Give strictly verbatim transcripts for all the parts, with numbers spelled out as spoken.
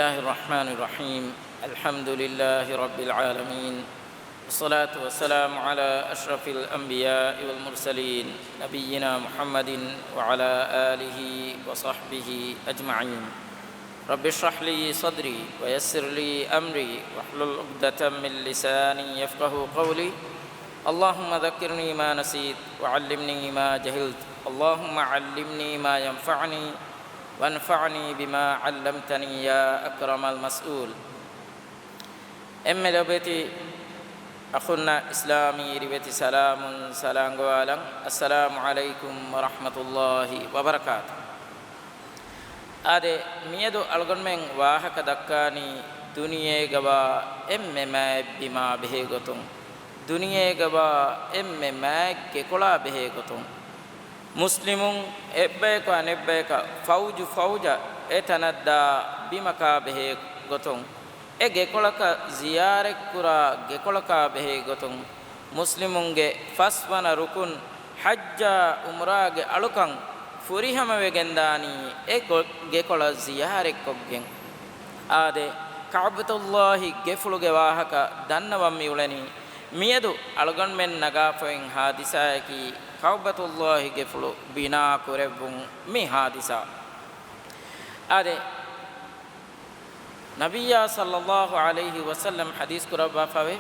الرحمن الرحيم. الحمد لله رب العالمين. والصلاة والسلام على أشرف الأنبياء والمرسلين نبينا محمد وعلى آله وصحبه أجمعين. رب اشرح لي صدري ويسر لي أمري واحلل عقدة من لساني يفقهوا قولي. اللهم ذكرني ما نسيت وعلمني ما جهلت. اللهم علمني ما ينفعني وانفعني بما علمتني يا أكرم المسؤول. އެންމެ ލޮބުވެތި އަޚުންނަށް އިސްލާމީ ރިވެތި ސަލާމުން ސަލާންގޮވާލަން. އައްސަލާމު ޢަލައިކުމް ވަރަޙްމަތުﷲި ވަބަރަކާތު. އާދެ، މިއަދު އަޅުގަނޑުމެން ވާހަކަ ދައްކާނީ ދުނިޔޭގަވާ އެންމެ މާތް ބިމާ ބެހޭ ގޮތުން، ދުނިޔޭގަވާ އެންމެ މާތް ގެކޮޅާ ބެހޭ ގޮތުން، މުސްލިމުން އެއްބަޔަކު އަނެއްބަޔަކަށް ފައުޖު ފައުޖަށް އެ ތަނަށްދާ ބިމަކާ ބެހޭ ގޮތުން، އެ ގެކޮޅަކަށް ޒިޔާރަތްކުރާ ގެކޮޅަކާ ބެހޭ ގޮތުން، މުސްލިމުންގެ ފަސްވަނަ ރުކުން ޙައްޖާ ޢުމްރާގެ އަޅުކަން ފުރިހަމަވެގެންދާނީ އެ ގޮ-، ގެކޮޅަށް ޒިޔާރަތްކޮށްގެން. އާދެ، ކަޢުބަތުﷲ ގެފުޅުގެ ވާހަކަ ދަންނަވަން މިއުޅެނީ. މިއަދު އަޅުގަނޑުމެން ނަގާފައިން ޙާދިސާއަކީ ކަޢުބަތުﷲ ގެފުޅު ބިނާ ކުރެއްވުން މި ޙާދިސާ. އާދެ، ނަބިއްޔާ ޞައްލައްލާހު ޢަލައިހި ވަސައްލަމް ޙަދީޘް ކުރައްވާފަވޭ،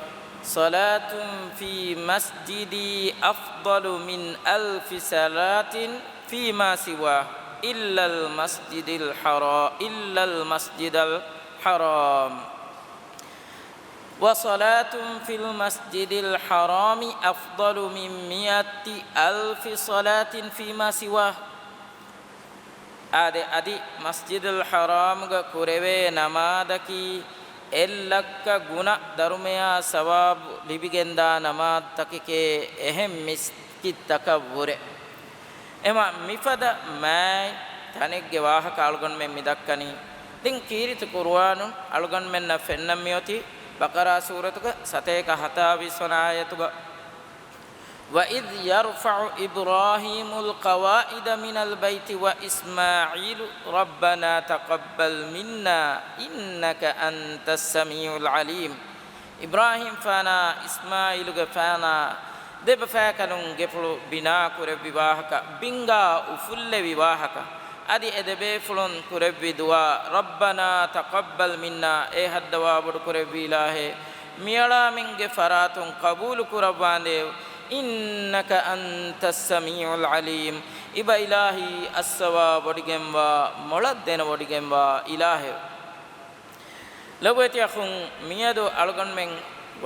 صلاة في مسجدي أفضل من ألف صلاة فيما سواه إلا المسجد الحرا-، إلا المسجد الحرام. وصلاة في المسجد الحرام أفضل من مئة ألف صلاة فيما سواه. އާދެ، އަދި މަސްޖިދުލް ޙަރާމްގަ ކުރެވޭ ނަމާދަކީ އެއްލައްކަ ގުނަ ދަރުމަޔާ ސަވާބު ލިބިގެންދާ ނަމާދުތަކެކޭ އެހެން މިސްކިތްތަކަށްވުރެ. އެމަ މިފަދަ މާތް ތަނެއްގެ ވާހަކަ އަޅުގަނޑުމެން މި ދައްކަނީ. ދެން ކީރިތި ޤުރުއާނުން އަޅުގަނޑުމެންނަށް ފެންނަން މިއޮތީ ބަޤަރާ ސޫރަތުގެ ސަތޭކަ ހަތާވީސް ވަނަ އާޔަތުގަ، وإذ يرفع إبراهيم القواعد من البيت وإسماعيل ربنا تقبل منا إنك أنت السميع العليم. އިބްރާހީމްފާނާ އިސްމާޢީލުގެފާނާ ދެބަފާކަލުން ގެފުޅު ބިނާކުރެއްވި ވާހަކަ ބިންގާ އުފުއްލެވި ވާހަކަ. އަދި އެ ދެބޭފުޅުން ކުރެއްވި ދުޢާ، ربنا تقبل منا، އޭ ހައްދަވާ ބޮޑުކުރެއްވި އިލާހޭ، މިއަޅާމެންގެ ފަރާތުން ޤަބޫލު ކުރައްވާނދޭވެ. إنك أنت السميع العليم. އިބަ އިލާހީ އައްސަވާ ވޮޑިގެންވާ، މޮޅަށް ދެނެވޮޑިގެންވާ އިލާހެވެ. ލޮބުވެތި އަޚުން، މިއަދު އަޅުގަނޑުމެން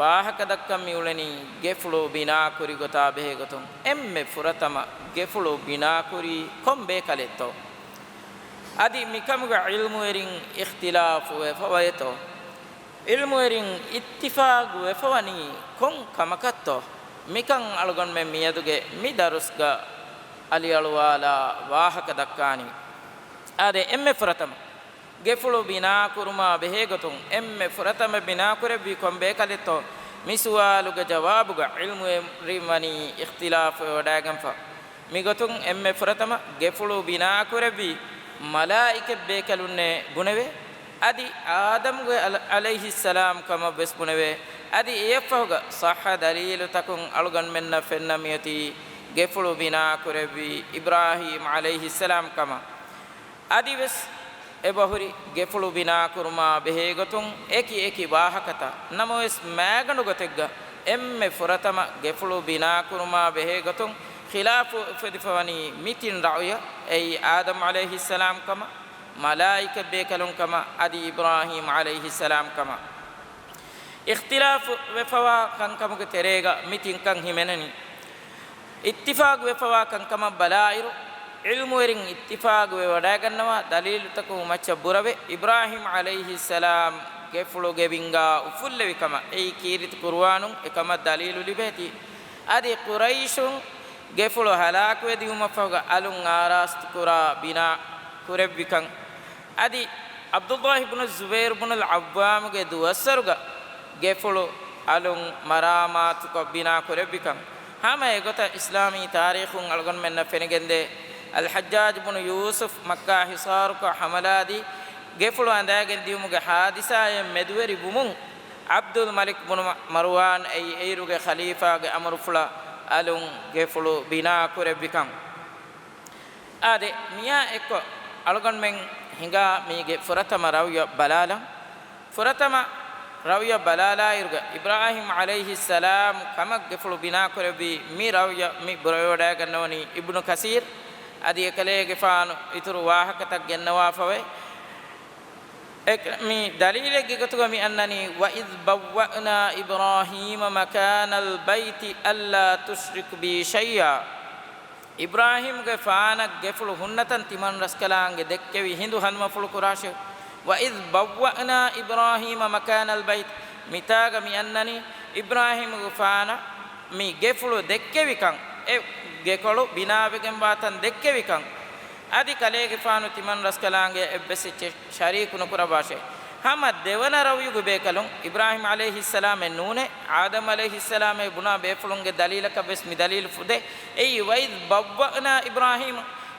ވާހަކަ ދައްކަން މިއުޅެނީ ގެފުޅު ބިނާކުރި ގޮތާ ބެހޭގޮތުން. އެންމެ ފުރަތަމަ ގެފުޅު ބިނާކުރީ ކޮން ބޭކަލެއްތޯ؟ އަދި މިކަމުގަ ޢިލްމުވެރިން އިޚްތިލާފު ވެފަވައޭތޯ؟ ޢިލްމުވެރިން އިއްތިފާގު ވެފަވަނީ ކޮން ކަމަކަށްތޯ؟ މިކަން އަޅުގަނޑުމެން މިއަދުގެ މި ދަރުސްގަ އަލިއަޅުވާލާ ވާހަކަ ދައްކާނީ. އާދެ، އެންމެ ފުރަތަމަ ގެފުޅު ބިނާކުރުމާ ބެހޭގޮތުން އެންމެ ފުރަތަމަ ބިނާކުރެއްވީ ކޮން ބޭކަލެއްތޯ؟ މި ސުވާލުގެ ޖަވާބުގަ ޢިލްމުވެރިން ވަނީ އިޚްތިލާފުވެވަޑައިގެންފަ. މިގޮތުން އެންމެ ފުރަތަމަ ގެފުޅު ބިނާކުރެއްވީ މަލާއިކަތް ބޭކަލުންނޭ ބުނެވޭ. އަދި އާދަމްގެ އަލަ-، ޢަލައިހިއްސަލާމް ކަމަށް ވެސް ބުނެވޭ. އަދި އެއަށްފަހުގަ ޞައްޙަ ދަލީލުތަކުން އަޅުގަނޑުމެންނަށް ފެންނަ މިއޮތީ ގެފުޅު ބިނާކުރެއްވީ އިބްރާހީމް ޢަލައިހިއްސަލާމް ކަމަށް. އަދިވެސް އެބަހުރި ގެފުޅު ބިނާކުރުމާ ބެހޭގޮތުން އެކި އެކި ވާހަކަތައް ނަމަވެސް މާގަނޑު ގޮތެއްގަ އެންމެ ފުރަތަމަ ގެފުޅު ބިނާކުރުމާ ބެހޭގޮތުން ޚިލާފު އުފެދިފަވަނީ މި ތިން ރައުޔަށް، އެއީ އާދަމް ޢަލައިހިއްސަލާމް ކަމަށް، މަލާއިކަތް ބޭކަލުން ކަމަށް އަދި އިބްރާހީމް ޢަލައިހިއްސަލާމް ކަމަށް. އިޚްތިލާފު ވެފަވާ ކަންކަމުގެ ތެރޭގަ މި ތިންކަން ހިމެނެނީ. އިއްތިފާގު ވެފަވާ ކަންކަމަށް ބަލާއިރު، ޢިލްމުވެރިން އިއްތިފާގު ވެވަޑައިގަންނަވާ ދަލީލުތަކުން މައްޗަށް ބުރަވެ، އިބްރާހީމް ޢަލައިހިއްސަލާމް ގެފުޅުގެ ބިންގާ އުފުއްލެވި ކަމަށް އެއީ ކީރިތި ޤުރުއާނުން އެކަމަށް ދަލީލު ލިބޭތީ. އަދި ޤުރައިޝުން ގެފުޅު ހަލާކުވެދިޔުމަށްފަހުގަ އަލުން އާރާސްތުކުރާ ބިނާ ކުރެއްވިކަން. އަދި ޢަބްދުﷲ ބުނު ޒުބައިރު ބުނުލް ޢައްވާމުގެ ދުވަސްވަރުގަ ގެފުޅު އަލުން މަރާމާތުކޮށް ބިނާ ކުރެއްވިކަން. ހަމަ އެގޮތަށް އިސްލާމީ ތާރީޚުން އަޅުގަނޑުމެންނަށް ފެނިގެންދޭ، އަލްޙައްޖާޖް ބުނު ޔޫސުފް މައްކާ ހިޞާރުކޮށް ހަމަލާދީ، ގެފުޅު އަނދާގެން ދިޔުމުގެ ހާދިސާއެއް މެދުވެރި ވުމުން، ޢަބްދުލް މަލިކް ބުނު މަރުވާން އެއީ އެއިރުގެ ޚަލީފާގެ އަމުރުފުޅަށް އަލުން ގެފުޅު ބިނާ ކުރެއްވިކަން. އާދެ، މިއާ އެއްކޮށް އަޅުގަނޑުމެން ހިނގާ މީގެ ފުރަތަމަ ރަވިޔަށް ބަލާލަން. ފުރަތަމަ ރަވިޔަށް ބަލާލާއިރުގަ، އިބްރާހީމް ޢަލައިހިއްސަލާމް ކަމަށް ގެފުޅު ބިނާކުރެއްވި މި ރަވިޔަށް މި ބުރަވެވަޑައިގަންނަވަނީ އިބްނު ކަސީރް. އަދި އެކަލޭގެފާނު އިތުރު ވާހަކަތައް ގެންނަވާފަވޭ. އެ، މި ދަލީލެއްގެ ގޮތުގަ މި އަންނަނީ، "وَإِذْ بَوَّأْنَا إِبْرَاهِيمَ مَكَانَ الْبَيْتِ أَلَّا تُشْرِكْ بِي شَيْئًا." އިބްރާހީމްގެފާނަށް ގެފުޅު ހުންނަތަން ތިމަން ރަސްކަލާނގެ ދެއްކެވި ހިނދު ހަނދުމަފުޅު ކުރާށެވެ. "وَإِذْ بَوَّأْنَا إِبْرَاهِيمَ مَكَانَ الْبَيْتِ." މިތާގަ މި އަންނަނީ އިބްރާހީމްގެފާނަށް މި ގެފުޅު ދެއްކެވިކަން، އެ ގެކޮޅު ބިނާވެގެންވާތަން ދެއްކެވިކަން. އަދި ކަލޭގެފާނު ތިމަން ރަސްކަލާނގެ އެއްވެސް އެއްޗެއް ޝަރީކު ނުކުރައްވާށޭ. ހަމަ ދެވަނަ ރަވިޔުގެ ބޭކަލުން އިބްރާހީމް ޢަލައިހިއްސަލާމެއް ނޫނޭ، އާދަމް ޢަލައިހިއްސަލާމޭ ބުނާ ބޭފުޅުންގެ ދަލީލަކަށް ވެސް މި ދަލީލު ފުދޭ. އެއީ، "وَإِذْ بَوَّأْنَا إِبْرَاهِيمَ."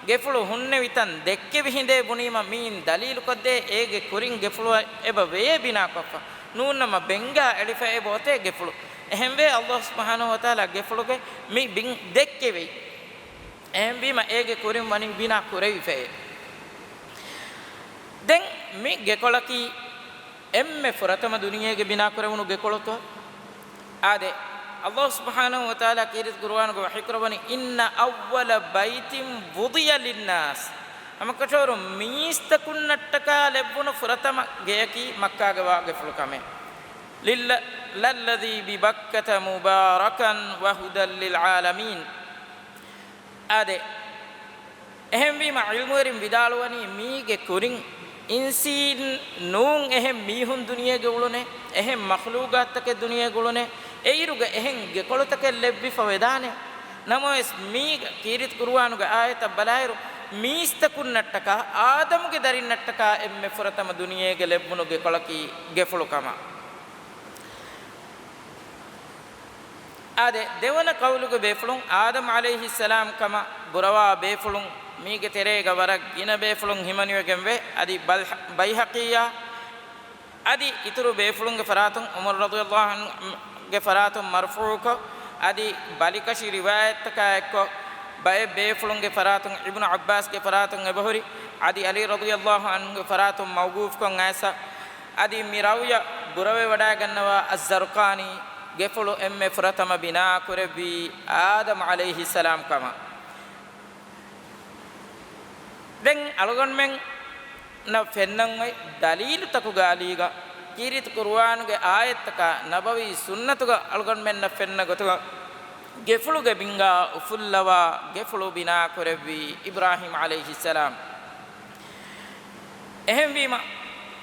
ގެފުޅު ހުންނެވި ތަން ދެއްކެވި ހިނދޭ ބުނީމަ މިއިން ދަލީލުކޮށްދޭ، އޭގެ ކުރިން ގެފުޅު އެބަ ވެޔޭ ބިނާކޮށްފަ. ނޫންނަމަ ބެންގާ އެޅިފައޭ ބޯތޭ ގެފުޅު. އެހެންވެ، އައްލާހު ސުބްޙާނަހު ވަތަޢާލާ ގެފުޅުގެ މި ބިން ދެއްކެވި. އެހެންވީމަ، އޭގެ ކުރިން ވަނީ ބިނާ ކުރެވިފައޭ. ދެން މި ގެކޮޅަކީ އެންމެ ފުރަތަމަ ދުނިޔޭގެ ބިނާކުރެވުނު ގެކޮޅުތޯ؟ އާދެ، އައްލާހު ސުބްޙާނަހު ވަތަޢާލާ ކީރިތި ޤުރުއާނުގަ ވަޙީކުރައްވަނީ، "إِنَّ أَوَّلَ بَيْتٍ وُضِعَ لِلنَّاسِ." ހަމަކަށަވަރުން މީސްތަކުންނަށްޓަކާ ލެއްވުނު ފުރަތަމަ ގެޔަކީ މައްކާގެ ވާ ގެފުޅު ކަމޭ. لِلَّ-، لَلَّذِي بِبَكَّةَ مُبَارَكًا وَهُدًى لِلْعَالَمِينَ. އާދެ، އެހެންވީމަ، ޢިލްމުވެރިން ވިދާޅުވަނީ، މީގެ ކުރިން އިންސީން ނޫން އެހެން މީހުން ދުނިޔޭގަ އުޅުނޭ، އެހެން މަޚްލޫޤާތުތަކެއް ދުނިޔޭގަ އުޅުނޭ، އެއިރުގަ އެހެން ގެކޮޅުތަކެއް ލެއްވިފަ ވެދާނެ. ނަމަވެސް، މީގަ ކީރިތި ޤުރުއާނުގެ އާޔަތަށް ބަލާއިރު، މީސްތަކުންނަށްޓަކާ، އާދަމުގެ ދަރިންނަށްޓަކާ އެންމެ ފުރަތަމަ ދުނިޔޭގަ ލެއްވުނު ގެކޮޅަކީ ގެފުޅު ކަމަށް. އާދެ، ދެވަނަ ޤައުލުގެ ބޭފުޅުން އާދަމް ޢަލައިހިއްސަލާމް ކަމަށް ބުރަވާ ބޭފުޅުން، މީގެ ތެރޭގަ ވަރަށް ގިނަ ބޭފުޅުން ހިމަނިވެގެންވޭ. އަދި ބަލް-، ބައިހަޤީއާ އަދި އިތުރު ބޭފުޅުންގެ ފަރާތުން، ޢުމަރު ރަޟިޔަﷲ ޢަންހުގެ ފަރާތުން މަރުފޫޢުކޮށް، އަދި ބަލިކަށި ރިވާޔަތްތަކާ އެއްކޮށް، ބައެއް ބޭފުޅުންގެ ފަރާތުން، އިބްނު ޢައްބާސްގެ ފަރާތުން އެބަހުރި، އަދި ޢަލީ ރަޟިޔަﷲ ޢަންހުގެ ފަރާތުން މައުޤޫފުކޮށް އައިސް، އަދި މި ރަވިޔަ ބުރަވެވަޑައިގަންނަވާ އައްޒަރުޤާނީ ގެފުޅު އެންމެ ފުރަތަމަ ބިނާ ކުރެއްވީ އާދަމް ޢަލައިހިއްސަލާމް ކަމަށް. ދެން އަޅުގަނޑުމެންނަށް ފެންނަން އޮތް ދަލީލުތަކުގެ އަލީގަ، ކީރިތި ޤުރުއާނުގެ އާޔަތްތަކާ، ނަބަވީ ސުންނަތުގަ އަޅުގަނޑުމެންނަށް ފެންނަ ގޮތުގަ، ގެފުޅުގެ ބިންގާ އުފުއްލަވާ، ގެފުޅު ބިނާ ކުރެއްވީ އިބްރާހީމް ޢަލައިހިއްސަލާމް. އެހެންވީމަ،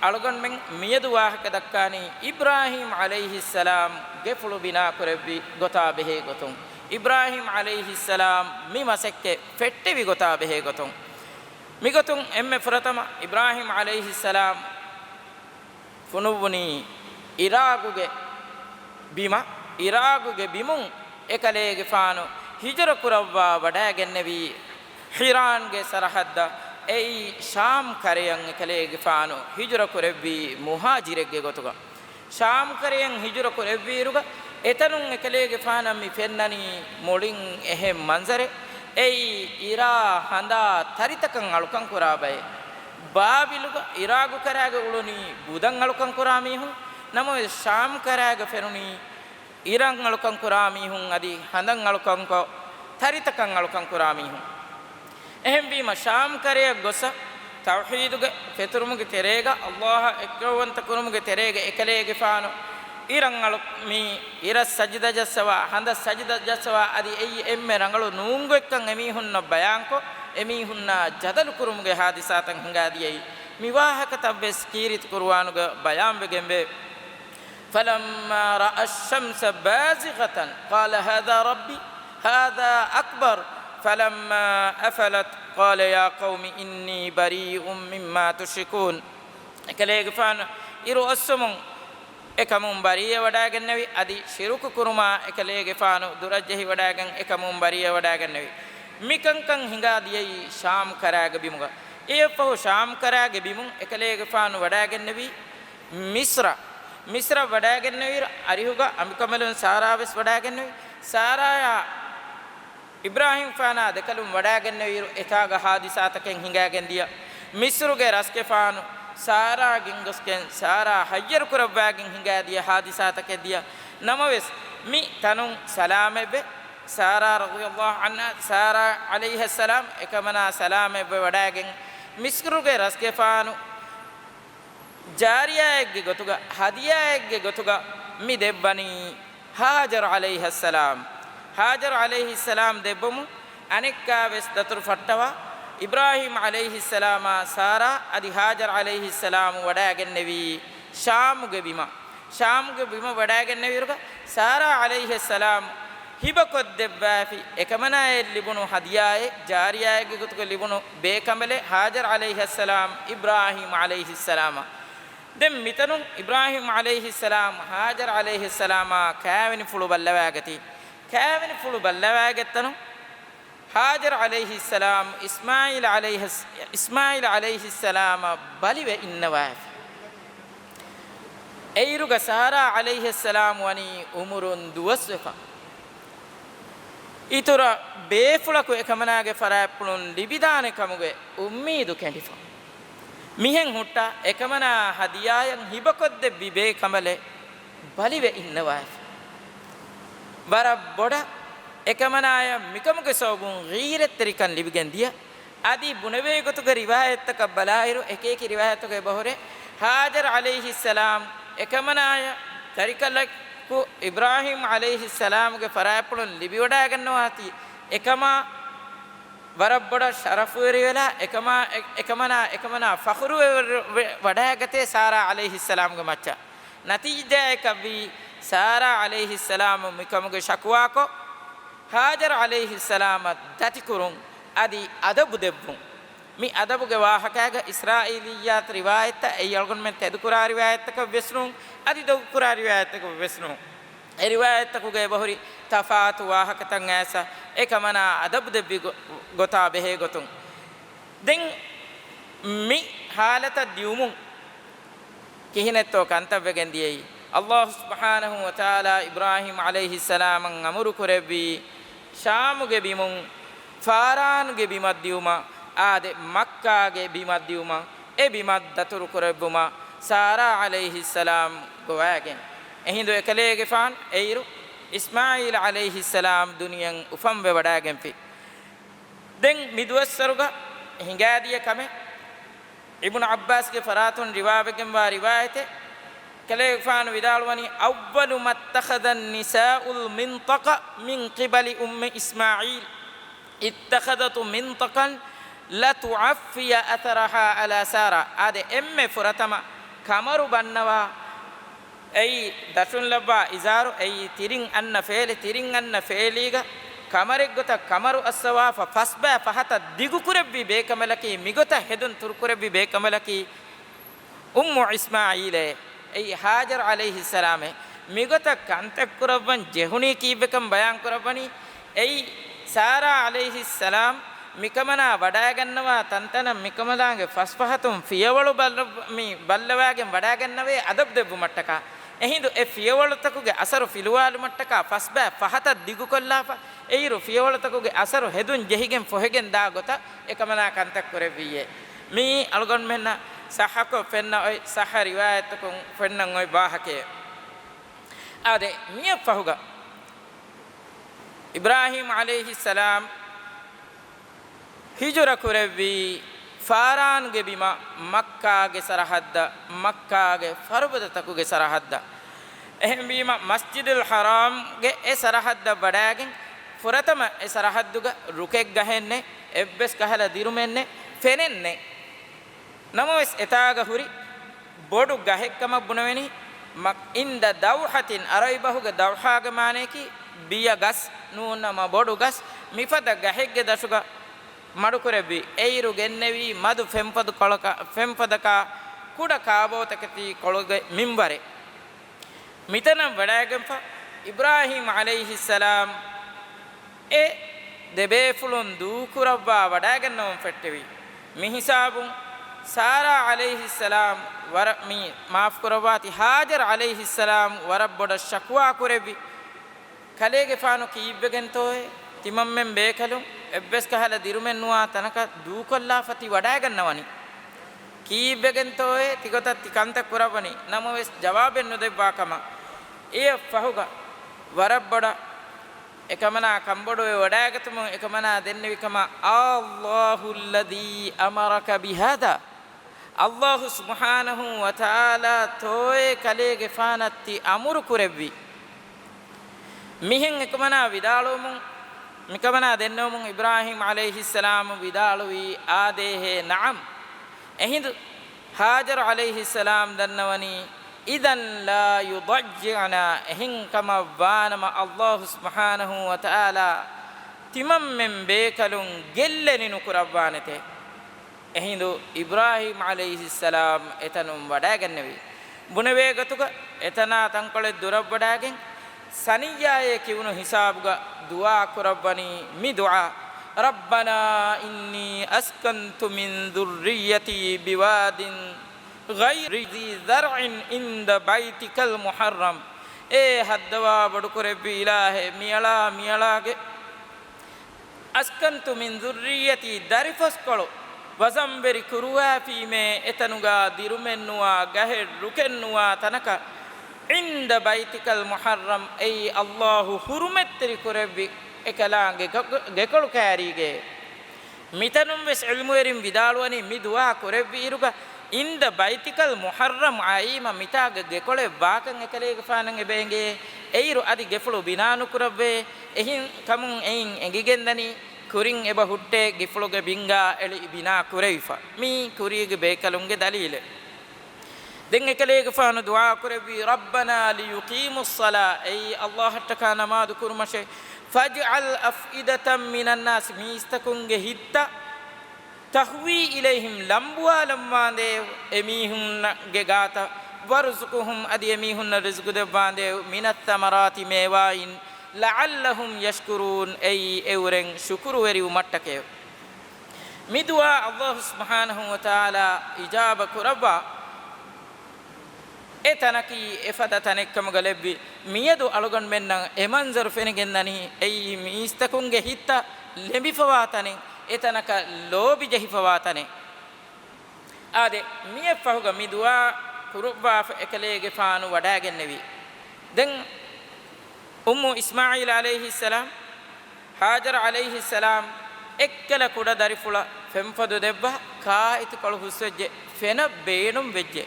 އަޅުގަނޑުމެން މިއަދު ވާހަކަ ދައްކާނީ އިބްރާހީމް ޢަލައިހިއްސަލާމް ގެފުޅު ބިނާ ކުރެއްވި ގޮތާ ބެހޭ ގޮތުން، އިބްރާހީމް ޢަލައިހިއްސަލާމް މި މަސައްކަތް ފެއްޓެވި ގޮތާ ބެހޭ ގޮތުން. މިގޮތުން އެންމެ ފުރަތަމަ އިބްރާހީމް ޢަލައިހިއްސަލާމް ފުނުއްވުނީ އިރާގުގެ ބިމަށް. އިރާގުގެ ބިމުން އެކަލޭގެފާނު ހިޖުރަ ކުރައްވާ ވަޑައިގެންނެވީ ހިރާންގެ ސަރަހައްދަށް. އެއީ ޝާމް ކަރަޔަށް އެކަލޭގެފާނު ހިޖުރަ ކުރެއްވީ މުހާޖިރެއްގެ ގޮތުގަ. ޝާމް ކަރަޔަށް ހިޖުރަ ކުރެއްވިއިރުގަ، އެތަނުން އެކަލޭގެފާނަށް މި ފެންނަނީ މުޅިން އެހެން މަންޒަރެއް. އެއީ އިރާ ހަނދާ ތަރިތަކަށް އަޅުކަން ކުރާ ބައެއް. ބާބިލުގަ އިރާގު ކަރާގަ އުޅުނީ ބުދަށް އަޅުކަން ކުރާ މީހުން. ނަމަވެސް، ޝާމް ކަރާގަ ފެނުނީ އިރަށް އަޅުކަން ކުރާ މީހުން އަދި ހަނދަށް އަޅުކަންކޮށް، ތަރިތަކަށް އަޅުކަން ކުރާ މީހުން. އެހެންވީމަ، ޝާމް ކަރަޔަށް ގޮސް، ތައުޙީދުގެ ފެތުރުމުގެ ތެރޭގަ، ﷲ އަށް އެއްކައުވަންތަ ކުރުމުގެ ތެރޭގަ އެކަލޭގެފާނު އިރަށް އަޅު-، މި އިރަށް ސަޖިދަ ޖައްސަވާ، ހަނދަށް ސަޖިދަ ޖައްސަވާ، އަދި އެއީ އެންމެ ރަނގަޅު ނޫންގޮތްކަން އެމީހުންނަށް ބަޔާންކޮށް، އެމީހުންނާ ޖަދަލު ކުރުމުގެ ހާދިސާތައް ހިނގާދިޔައީ. މި ވާހަކަތައްވެސް ކީރިތި ޤުރުއާނުގަ ބަޔާންވެގެންވޭ. فَلَمَّا رَأَى الشَّمْسَ بَازِغَةً قَالَ هَذَا رَبِّي هَذَا أَكْبَرُ فَلَمَّا أَفَلَتْ قَالَ يَا قَوْمِ إِنِّي بَرِيءٌ مِّمَّا تُشْرِكُونَ. އެކަލޭގެފާނު އިރު އޮއްސުމުން އެކަމުން ބަރީއަވަޑައިގެންނެވި، އަދި ޝިރުކު ކުރުމާ އެކަލޭގެފާނު ދުރަށްޖެހިވަޑައިގެން އެކަމުން ބަރީއަވަޑައިގެންނެވި. މިކަންކަން ހިނގާދިޔައީ ޝާމް ކަރާގެ ބިމުގަ. އެއަށްފަހު ޝާމް ކަރާގެ ބިމުން އެކަލޭގެފާނު ވަޑައިގެންނެވީ މިޞްރަށް. މިޞްރަށް ވަޑައިގެންނެވިއިރު އަރިހުގަ އަނބިކަނބަލުން ސާރާވެސް ވަޑައިގެންނެވި. ސާރާޔާ އިބްރާހީމްފާނާ ދެކަލުން ވަޑައިގެންނެވިއިރު އެތާގަ ހާދިސާތަކެއް ހިނގައިގެން ދިޔަ. މިޞްރުގެ ރަސްގެފާނު ސާރާ ގެންގޮސްގެން ސާރާ ހައްޔަރުކުރައްވައިގެން ހިނގައިދިޔަ ހާދިސާތަކެއް ދިޔަ. ނަމަވެސް މި ތަނުން ސަލާމަތްވެ، ސާރާ ރަޟިޔަﷲ ޢަންހާ، ސާރާ ޢަލައިހައްސަލާމް އެކަމަނާ ސަލާމަތްވެ ވަޑައިގެން މިޞްރުގެ ރަސްގެފާނު ޖާރިޔާއެއްގެ ގޮތުގަ، ހަދިޔާއެއްގެ ގޮތުގަ މި ދެއްވަނީ ހާޖަރު ޢަލައިހައްސަލާމް. ހާޖަރު ޢަލައިހިއްސަލާމް ދެއްވުމުން އަނެއްކާވެސް ދަތުރު ފައްޓަވާ، އިބްރާހީމް ޢަލައިހިއްސަލާމާ ސާރާ އަދި ހާޖަރު ޢަލައިހިއްސަލާމް ވަޑައިގެންނެވީ ޝާމުގެ ބިމަށް. ޝާމުގެ ބިމަށް ވަޑައިގެންނެވިއިރުގަ، ސާރާ ޢަލައިހިއްސަލާމް ހިބަކޮށްދެއްވާފި އެކަމަނާއަށް ލިބުނު ހަދިޔާއެއް، ޖާރިޔާއެއްގެ ގޮތުގަ ލިބުނު ބޭކަނބަލެއް ހާޖަރު ޢަލައިހައްސަލާމް އިބްރާހީމް ޢަލައިހިއްސަލާމަށް. ދެން މިތަނުން އިބްރާހީމް ޢަލައިހިއްސަލާމް ހާޖަރު ޢަލައިހިއްސަލާމާ ކާވެނިފުޅު ބައްލަވައިގަތީ. ކާވެނިފުޅު ބައްލަވައިގަތްތަނުން ހާޖަރު ޢަލައިހިއްސަލާމް އިސްމާޢީލް ޢަލައިހިއްސ-، އިސްމާޢީލް ޢަލައިހިއްސަލާމަށް ބަލިވެ އިންނަވައިފި. އެއިރުގަ ސާރާ ޢަލައިހިއްސަލާމް ވަނީ އުމުރުން ދުވަސްވެފަ. އިތުރަށް ބޭފުޅަކު އެކަމަނާގެ ފަރާތްޕުޅުން ލިބިދާނެ ކަމުގެ އުއްމީދު ކެނޑިފަ. މިހެން ހުއްޓާ އެކަމަނާ ހަދިޔާއަށް ހިބަކޮށްދެއްވި ބޭކަނބަލެއް ބަލިވެ އިންނަވައިފި. ވަރަށް ބޮޑަށް އެކަމަނާޔަށް މިކަމުގެ ސަބަބުން ޣީރަތްތެރިކަން ލިބިގެން ދިޔަ. އަދި ބުނެވޭ ގޮތުގެ ރިވާޔަތްތަކަށް ބަލާއިރު، އެކިއެކި ރިވާޔަތުގެ އެބަހުރޭ، ހާޖަރު ޢަލައިހިއްސަލާމް އެކަމަނާޔަށް ތަރިކަލަކު އިބްރާހީމް ޢަލައިހިއްސަލާމްގެ ފަރާތްޕުޅުން ލިބިވަޑައިގަންނަވާތީ، އެކަމާ ވަރަށް ބޮޑަށް ޝަރަފުވެރިވެލާ، އެކަމާ، އެ-، އެކަމަނާ، އެކަމަނާ ފަޚުރުވެ-، ވެ-، ވަޑައިގަތޭ ސާރާ ޢަލައިހިއްސަލާމްގެ މައްޗަށް. ނަތީޖާއަކަށްވީ، ސާރާ ޢަލައިހިއްސަލާމް މިކަމުގެ ޝަކުވާކޮށް، ހާޖަރު ޢަލައިހިއްސަލާމަށް ދަތިކުރުން އަދި އަދަބު ދެއްވުން. މި އަދަބުގެ ވާހަކައިގަ އިސްރާއީލިއްޔާތު ރިވާޔަތްތައް އެއީ އަޅުގަނޑުމެން ތެދުކުރާ ރިވާޔަތްތަކަށް ވެސް ނޫން، އަދި ދޮގުކުރާ ރިވާޔަތްތަކަށް ވެސް ނޫން. އެ ރިވާޔަތްތަކުގައި އެބަހުރި ތަފާތު ވާހަކަތައް އައިސް އެކަމަނާ އަދަބު ދެއްވި ގޮ-، ގޮތާ ބެހޭ ގޮތުން. ދެން މި ހާލަތަށް ދިއުމުން ކިހިނެއްތޯ ކަންތައްވެގެން ދިޔައީ؟ ﷲ ސުބްޙާނަހޫ ވަތަޢާލާ އިބްރާހީމް ޢަލައިހިއްސަލާމަށް އަމުރު ކުރެއްވީ، ޝާމުގެ ބިމުން ފާރާންގެ ބިމަށް ދިއުމަށް، އާދެ، މައްކާގެ ބިމަށް ދިއުމަށް، އެ ބިމަށް ދަތުރު ކުރެއްވުމަށް ސާރާ ޢަލައިހިއްސަލާމް ގޮވައިގެން. އެހިނދު އެކަލޭގެފާނު އެއިރު އިސްމާޢީލް ޢަލައިހިއްސަލާމް ދުނިޔެއަށް އުފަންވެ ވަޑައިގެންފި. ދެން މި ދުވަސްވަރުގަ ހިނގާދިޔަ ކަމެއް އިބްނު ޢައްބާސްގެ ފަރާތުން ރިވާވެގެންވާ ރިވާޔަތެއް، ކަލޭގެފާނު ވިދާޅުވަނީ، أول ما اتخذ النساء المنطق من قبل أم إسماعيل اتخذته منطقا لتعفي أثرها على سارة. އާދެ، އެންމެ ފުރަތަމަ ކަމަރު ބަންނަވާ އެއީ ދަށުން ލައްވާ އިޒާރު، އެއީ ތިރިން އަންނަ ފޭލި، ތިރިން އަންނަ ފޭލީގަ ކަމަރެއްގޮތަށް ކަމަރު އައްސަވާފަ ފަސްބައި ފަހަތަށް ދިގުކުރެއްވި ބޭކަނބަލަކީ، މިގޮތަށް ހެދުން ތުރުކުރެއްވި ބޭކަނބަލަކީ އުއްމު އިސްމާޢީލޭ، އެއީ ހާޖަރު ޢަލައިހިއްސަލާމޭ. މިގޮތަށް ކަންތައް ކުރައްވަން ޖެހުނީ ކީއްވެކަން ބަޔާން ކުރައްވަނީ، އެއީ ސާރާ ޢަލައިހިއްސަލާމް މިކަމަނާ ވަޑައިގަންނަވާ ތަންތަނަށް މިކަމަލާގެ ފަސްފަހަތުން ފިޔަވަޅު ބައްލަ-، މި ބައްލަވާގެން ވަޑައިގަންނަވޭ އަދަބު ދެއްވުމަށްޓަކާ. އެހިނދު އެ ފިޔަވަޅުތަކުގެ އަސަރު ފިލުވާލުމަށްޓަކާ ފަސްބައި ފަހަތަށް ދިގުކޮށްލާފަ، އެއިރު ފިޔަވަޅުތަކުގެ އަސަރު ހެދުން ޖެހިގެން ފޮހެގެން ދާ ގޮތަށް އެކަމަނާ ކަންތައް ކުރެއްވިއޭ. މިއީ އަޅުގަނޑުމެންނަށް ޞައްޙަކޮށް ފެންނަ އޮތް، ޞައްޙަ ރިވާޔަތްތަކުން ފެންނަން އޮތް ވާހަކައެއް. އާދެ، މިއަށްފަހުގަ އިބްރާހީމް ޢަލައިހިއްސަލާމް ހިޖުރަ ކުރެއްވީ ފާރާންގެ ބިމަށް، މައްކާގެ ސަރަހައްދަށް، މައްކާގެ ފަރުބަދަތަކުގެ ސަރަހައްދަށް. އެހެންވީމަ، މަސްޖިދުލް ޙަރާމްގެ އެ ސަރަހައްދަށް ވަޑައިގެން، ފުރަތަމަ އެ ސަރަހައްދުގަ ރުކެއް ގަހެއް ނެތް، އެއްވެސް ކަހަލަ ދިރުމެއް ނެތް، ފެނެއް ނެތް. ނަމަވެސް، އެތާގަ ހުރި ބޮޑު ގަހެއްކަމަށް ބުނެވެނީ، މަ-، ޢިންދަ ދައުޙަތިން، ޢަރަބި ބަހުގެ ދައުޙާގެ މާނަޔަކީ ބިޔަ ގަސް ނޫންނަމަ ބޮޑު ގަސް، މިފަދަ ގަހެއްގެ ދަށުގަ މަޑުކުރެއްވި. އެއިރު ގެންނެވީ މަދު ފެންފަދަ ކޮޅަކަށް، ފެންފަދަކާ ކުޑަ ކާބޯތަކެތި ކޮޅުގެ މިންވަރެއް. މިތަނަށް ވަޑައިގެންފަ އިބްރާހީމް ޢަލައިހިއްސަލާމް އެ ދެބޭފުޅުން ދޫކުރައްވާ ވަޑައިގަންނަވަން ފެއްޓެވި. މި ހިސާބުން ސާރާ ޢަލައިހިއްސަލާމް ވަރަށް، މި މާފުކުރައްވާތި، ހާޖަރު ޢަލައިހިއްސަލާމް ވަރަށް ބޮޑަށް ޝަކުވާ ކުރެއްވި. ކަލޭގެފާނު ކީއްވެގެންތޯއޭ ތިމަންމެން ބޭކަލުން އެއްވެސް ކަހަލަ ދިރުމެއް ނުވާ ތަނަކަށް ދޫކޮށްލާފަ ތި ވަޑައިގަންނަވަނީ؟ ކީއްވެގެންތޯއޭ ތިގޮތަށް ތި ކަންތައް ކުރައްވަނީ؟ ނަމަވެސް ޖަވާބެއް ނުދެއްވާ ކަމަށް. އެއަށް ފަހުގަ ވަރަށް ބޮޑަށް އެކަމަނާ ކަންބޮޑުވެ ވަޑައިގަތުމުން އެކަމަނާ ދެންނެވި ކަމަށް، اللَّهُ الَّذِي أَمَرَكَ بِهَذَا، ﷲ ސުބްޙާނަހޫ ވަތަޢާލާ ތޯއޭ ކަލޭގެފާނަށް ތި އަމުރު ކުރެއްވީ. މިހެން އެކަމަނާ ވިދާޅުވުމުން، މިކަމަނާ ދެންނެވުމުން އިބްރާހީމް ޢަލައިހިއްސަލާމް ވިދާޅުވީ، އާދޭހޭ، ނަޢަމް. އެހިނދު ހާޖަރު ޢަލައިހިއްސަލާމް ދަންނަވަނީ، إِذًا لَا يُضَجِّعْنَا، އެހެން ކަމަށް ވާނަމަ ﷲ ސުބްޙާނަހޫ ވަތަޢާލާ ތިމަންމެން ބޭކަލުން ގެއްލެނި ނުކުރައްވާނެތޭ. އެހިނދު އިބްރާހީމް ޢަލައިހިއްސަލާމް އެތަނުން ވަޑައިގެންނެވި. ބުނެވޭ ގޮތުގަ އެތަނާ ތަންކޮޅެއް ދުރަށްވަޑައިގެން، ސަނިއްޔާއޭ ކިޔުނު ހިސާބުގަ ދުޢާ ކުރައްވަނީ މި ދުޢާ، رَبَّنَا إِنِّي أَسْكَنْتُ مِنْ ذُرِّيَّتِي بِوَادٍ غَيْرِ ذِي زَرْعٍ عِنْدَ بَيْتِكَ الْمُحَرَّمِ. އޭ ހައްދަވާ ބޮޑުކުރެއްވި އިލާހޭ، މިއަޅާ، މިއަޅާގެ أَسْكَنْتُ مِنْ ذُرِّيَّتِي، ދަރިފަސްކޮޅު ވަޒަންވެރި ކުރުވާފީމޭ، އެތަނުގަ ދިރުމެއްނުވާ، ގަހެއް ރުކެއްނުވާ ތަނަކަށް، عِنْدَ بَيْتِكَ الْمُحَرَّمِ، އެއީ ﷲ ޙުރުމަތްތެރި ކުރެއްވި އެކަލާނގެ ގަ-، ގެކޮޅު ކާރީގެ. މިތަނުން ވެސް ޢިލްމުވެރިން ވިދާޅުވަނީ، މި ދުޢާ ކުރެއްވިއިރުގަ، عِنْدَ بَيْتِكَ الْمُحَرَّمِ، އައީމަ މިތާގެ ގެކޮޅެއް ވާކަން އެކަލޭގެފާނަށް އެބަ އެނގޭ. އެއިރު އަދި ގެފުޅު ބިނާ ނުކުރައްވޭ. އެހެން ކަމުން އެއިން އެނގިގެންދަނީ، ކުރިން އެބަ ހުއްޓޭ ގެފުޅުގެ ބިންގާ އެޅި ބިނާ ކުރެވިފަ. މީ ކުރީގެ ބޭކަލުންގެ ދަލީލެއް. ދެން އެކަލޭގެފާނު ދުޢާ ކުރެއްވީ، رَبَّنَا لِيُقِيمُوا الصَّلَاةَ، އެއީ ﷲ އަށްޓަކާ ނަމާދު ކުރުމަށޭ، فَاجْعَلْ أَفْئِدَةً مِنَ النَّاسِ، މީސްތަކުންގެ ހިތްތައް، تَهْوِي إِلَيْهِمْ، ލަނބުވާލަންވާނދޭ އެމީހުންގެ ގާތަށް، وَارْزُقْهُمْ، އަދި އެމީހުންނަށް ރިޒުގު ދެއްވާނދޭ، مِنَ الثَّمَرَاتِ، މޭވާއިން، لَعَلَّهُمْ يَشْكُرُونَ، އެއީ އެއުރެން ޝުކުރުވެރިވުމަށްޓަކައެވެ. މި ދުޢާ ﷲ ސުބްޙާނަހޫ ވަތަޢާލާ އިޖާބަ ކުރައްވާ އެ ތަނަކީ އެފަދަ ތަނެއްކަމުގަ ލެއްވި. މިއަދު އަޅުގަނޑުމެންނަށް އެ މަންޒަރު ފެނިގެންދަނީ، އެއީ މީސްތަކުންގެ ހިތްތައް ލެނބިފަވާ ތަނެއް، އެތަނަކަށް ލޯބި ޖެހިފަވާ ތަނެއް. އާދެ، މިއަށްފަހުގަ މި ދުޢާ ކުރުއްވާފަ އެކަލޭގެފާނު ވަޑައިގެންނެވި. ދެން އުއްމު އިސްމާޢީލް ޢަލައިހިއްސަލާމް، ހާޖަރު ޢަލައިހިއްސަލާމް އެއްކަލަ ކުޑަ ދަރިފުޅަށް ފެންފޮދު ދެއްވާ، ކާއެތިކޮޅު ހުސްވެއްޖެ، ފެނަށް ބޭނުން ވެއްޖެ.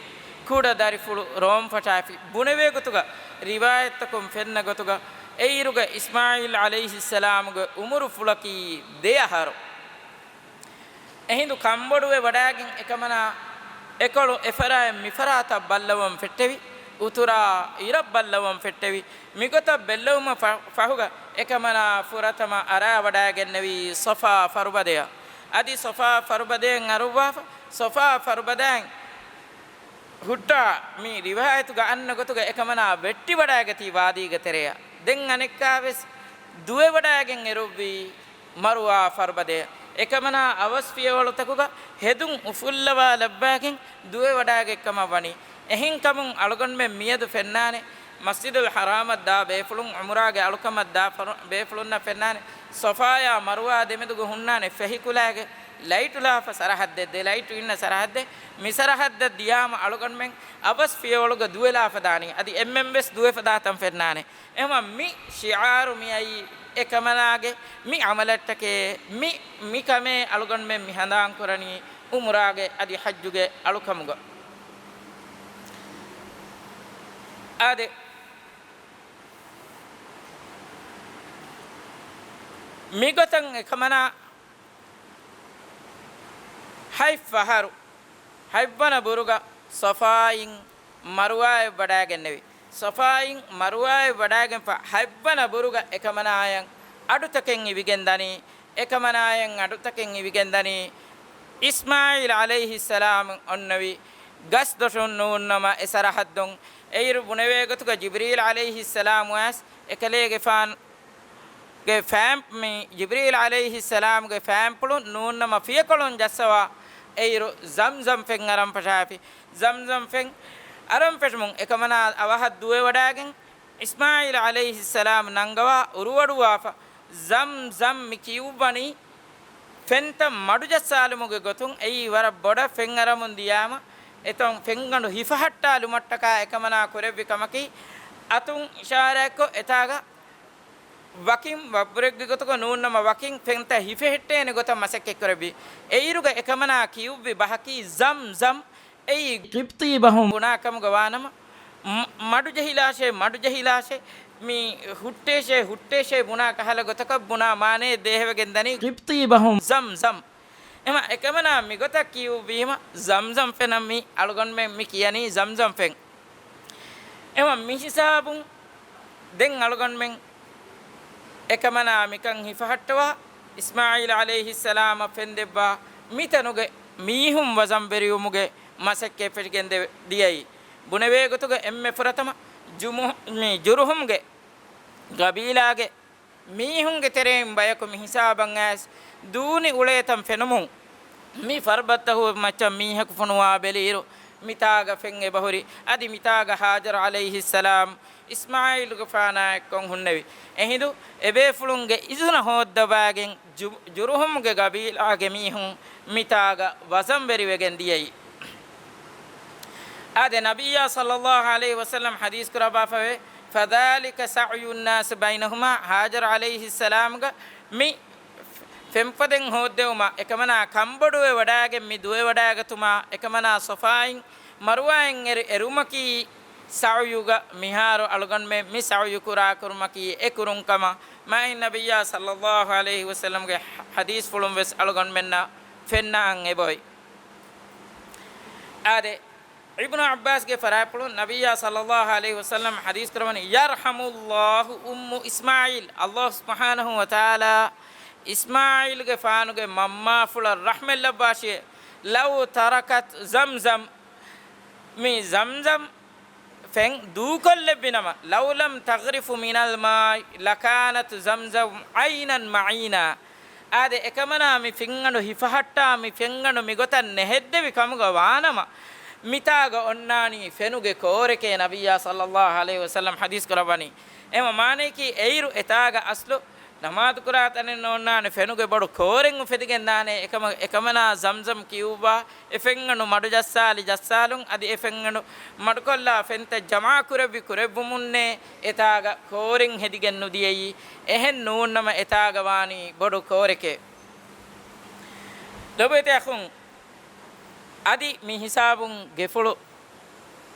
ކުޑަ ދަރިފުޅު ރޯން ފަށާފި. ބުނެވޭ ގޮތުގަ، ރިވާޔަތްތަކުން ފެންނަ ގޮތުގަ، އެއިރުގަ އިސްމާޢީލް ޢަލައިހިއްސަލާމުގެ އުމުރުފުޅަކީ ދެ އަހަރު. އެހިނދު ކަންބޮޑުވެ ވަޑައިގެން އެކަމަނާ އެކޮޅު އެފަރާތް މިފަރާތަށް ބައްލަވަން ފެއްޓެވި، އުތުރާ އިރަށް ބައްލަވަން ފެއްޓެވި. މިގޮތަށް ބެއްލެވުމަށް ފަ-، ފަހުގަ އެކަމަނާ ފުރަތަމަ އަރާ ވަޑައިގެންނެވީ ޞަފާ ފަރުބަދަޔަށް. އަދި ޞަފާ ފަރުބަދަޔަށް އަރުއްވާފަ، ޞަފާ ފަރުބަދައިން ހުއްޓާ މި ރިވާޔަތުގަ އަންނަ ގޮތުގަ އެކަމަނާ ވެއްޓިވަޑައިގަތީ ވާދީގެ ތެރެއަށް. ދެން އަނެއްކާވެސް ދުވެވަޑައިގެން އެރުއްވީ މަރުވާ ފަރުބަދަޔަށް. އެކަމަނާ އަވަސް ފިޔަވަޅުތަކުގަ ހެދުން އުފުއްލަވާލައްވާގެން ދުވެވަޑައިގަތްކަމަށް ވަނީ. އެހެންކަމުން އަޅުގަނޑުމެން މިއަދު ފެންނާނެ، މަސްޖިދުލް ޙަރާމަށް ދާ ބޭފުޅުން، ޢުމްރާގެ އަޅުކަމަށް ދާ ފަރު-، ބޭފުޅުންނަށް ފެންނާނެ، ޞަފާޔާ މަރުވާ ދެމެދުގަ ހުންނާނެ ފެހިކުލާގެ ލައިޓުލާފަ ސަރަޙައްދެއް، ދެ ލައިޓު އިންނަ ސަރަޙައްދެއް. މި ސަރަޙައްދަށް ދިޔާމަ އަޅުގަނޑުމެން އަވަސް ފިޔަވަޅުގަ ދުވެލާފަ ދާނީ. އަދި އެންމެން ވެސް ދުވެފަ ދާތަން ފެންނާނެ. އެހެންވީމަ މި ޝިޢާރު މިއައީ އެކަމަނާގެ މި ޢަމަލަށްޓަކޭ. މި، މި ކަމޭ އަޅުގަނޑުމެން މި ހަނދާންކުރަނީ ޢުމްރާގެ އަދި ޙައްޖުގެ އަޅުކަމުގަ. އާދެ، މިގޮތަށް އެކަމަނާ ހަތް ފަހަރު، ހަތްވަނަ ބުރުގަ ޞަފާއިން މަރުވާއަށް ވަޑައިގެންނެވި. ޞަފާއިން މަރުވާއަށް ވަޑައިގެންފަ ހަތްވަނަ ބުރުގަ އެކަމަނާޔަށް އަޑުތަކެއް އިވިގެންދަނީ، އެކަމަނާޔަށް އަޑުތަކެއް އިވިގެންދަނީ، އިސްމާޢީލް ޢަލައިހިއްސަލާމް އޮންނެވި ގަސްދޮށުން ނޫންނަމަ އެ ސަރަޙައްދުން. އެއިރު ބުނެވޭ ގޮތުގަ ޖިބްރީލް ޢަލައިހިއްސަލާމް ވެސް އެކަލޭގެފާނު ގެ ފައިން-، މި ޖިބްރީލް ޢަލައިހިއްސަލާމްގެ ފައިންޕުޅުން ނޫންނަމަ ފިޔަކޮޅުން ޖައްސަވާ، އެއިރު ޒަމްޒަމް ފެން އަރަން ފަށާފި. ޒަމްޒަމް ފެން އަރަން ފެށުމުން އެކަމަނާ އަވަހަށް ދުވެވަޑާގެން، އިސްމާޢީލް ޢަލައިހިއްސަލާމް ނަންގަވާ އުރުވަޑުވާފަ، ޒަމްޒަމް މި ކިޔުއްވަނީ ފެންތައް މަޑުޖައްސާލުމުގެ ގޮތުން. އެއީ ވަރަށް ބޮޑަށް ފެން އަރަމުން ދިޔާމަ، އެތަން ފެންގަނޑު ހިފަހައްޓާލުމަށްޓަކާ އެކަމަނާ ކުރެއްވި ކަމަކީ، އަތުން އިޝާރާތްކޮށް އެތާގަ ވަކިން ވައްބުރެއްގެ ގޮތުގަ ނޫންނަމަ، ވަކިން ފެންތައް ހިފެހެއްޓޭނެ ގޮތަށް މަސައްކަތްކުރެއްވި. އެއިރުގަ އެކަމަނާ ކިޔުއްވި ބަހަކީ ޒަމްޒަމް. އެއީ ޤިބްޠީ ބަހުން ބުނާ ކަމުގަ ވާނަމަ، މަ-، މަޑުޖެހިލާށޭ، މަޑުޖެހިލާށޭ، މި ހުއްޓޭށޭ، ހުއްޓޭށޭ ބުނާ ކަހަލަ ގޮތަކަށް ބުނާ މާނައެއް ދޭހަވެގެން ދަނީ ޤިބްޠީ ބަހުން. ޒަމްޒަމް. އެމަ އެކަމަނާ މިގޮތަށް ކިޔުއްވީމަ، ޒަމްޒަމް ފެނަށް މި އަޅުގަނޑުމެން މި ކިޔަނީ ޒަމްޒަމް ފެން. އެމަ މިހިސާބުން ދެން އަޅުގަނޑުމެން އެކަމަނާ މިކަން ހިފަހައްޓަވާ، އިސްމާޢީލް ޢަލައިހިއްސަލާމަށް ފެންދެއްވާ މިތަނުގެ މީހުން ވަޒަންވެރިވުމުގެ މަސައްކަތް ފެށިގެން ދެ-، ދިޔައީ. ބުނެވޭ ގޮތުގަ އެންމެ ފުރަތަމަ ޖުމު-، މި ޖުރުހުމްގެ ގަބީލާގެ މީހުންގެ ތެރެއިން ބަޔަކު މިހިސާބަށް އައިސް ދޫނި އުޅޭތަން ފެނުމުން، މި ފަރުބައްތަހު މައްޗަށް މީހަކު ފޮނުވާ ބެލިއިރު، މިތާގަ ފެން އެބަހުރި. އަދި މިތާގަ ހާޖަރު ޢަލައިހިއްސަލާމް އިސްމާޢީލުގެފާނާ އެއްކޮށް ހުންނެވި. އެހިނދު އެބޭފުޅުންގެ އިޒުނަ ހޯއްދަވާގެން ޖު-، ޖުރުހުމްގެ ގަބީލާގެ މީހުން މިތާގަ ވަޒަންވެރިވެގެން ދިޔައީ. އާދެ، ނަބިއްޔާ ޞައްލައްލާހު ޢަލައިހި ވަސައްލަމް ޙަދީޘް ކުރައްވާފަވޭ، فذلك سعي الناس بينهما. ހާޖަރު ޢަލައިހިއްސަލާމްގަ މި ފެންފަދައިން ހޯއްދެވުމަށް އެކަމަނާ ކަންބޮޑުވެ ވަޑާގެން މި ދުވެވަޑާގަތުމާ، އެކަމަނާ ޞަފާއިން މަރުވާއިން އެރު-، އެރުމަކީ ސަޢުޔުގަ މިހާރު އަޅުގަނޑުމެން މި ސަޢުޔު ކުރާ ކުރުމަކީ އެ ކުރުން ކަމަށް މާތް ނަބިއްޔާ ޞައްލައްލާހު ޢަލައިހި ވަސައްލަމްގެ ޙަދީޘްފުޅުން ވެސް އަޅުގަނޑުމެންނަށް ފެންނާން އެބައޮތް. އާދެ، އިބްނު ޢައްބާސްގެ ފަރާތްޕުޅުން ނަބިއްޔާ ޞައްލައްލާހު ޢަލައިހި ވަސައްލަމް ޙަދީޘް ކުރައްވަނީ، يرحم الله أم إسماعيل. ﷲ ސުބްޙާނަހޫ ވަތަޢާލާ އިސްމާޢީލްގެފާނުގެ މަންމާފުޅަށް ރަޙްމަތް ލައްވާށި، لو تركت زمزم، މި ޒަމްޒަމް ފެން ދޫކޮށްލެއްވިނަމަ، لو لم تغرف من الماء لكانت زمزم عينا معينا. އާދެ، އެކަމަނާ މި ފެންގަނޑު ހިފަހައްޓާ މި ފެންގަނޑު މިގޮތަށް ނެހެއްދެވި ކަމުގަ ވާނަމަ، މިތާގަ އޮންނާނީ ފެނުގެ ކޯރެކޭ. ނަބިއްޔާ ޞައްލައްލާހު ޢަލައިހި ވަސައްލަމް ޙަދީޘް ކުރައްވަނީ. އެމަ މާނަޔަކީ އެއިރު އެތާގަ އަސްލު ނަމާދުކުރާ ތަނެއް ނޯންނާނެ، ފެނުގެ ބޮޑު ކޯރެއް އުފެދިގެންދާނެ. އެކަމަ-، އެކަމަނާ ޒަމްޒަމް ކިޔުއްވާ އެ ފެންގަނޑު މަޑުޖައްސާލި ޖައްސާލުން، އަދި އެ ފެންގަނޑު މަޑުކޮށްލާ ފެންތައް ޖަމާކުރެއްވި ކުރެއްވުމުންނޭ އެތާގަ ކޯރެއް ހެދިގެން ނުދިޔައީ. އެހެން ނޫންނަމަ އެތާގަ ވާނީ ބޮޑު ކޯރެކޭ. ލޮބުވެތި އަޚުން، އަދި މި ހިސާބުން ގެފުޅު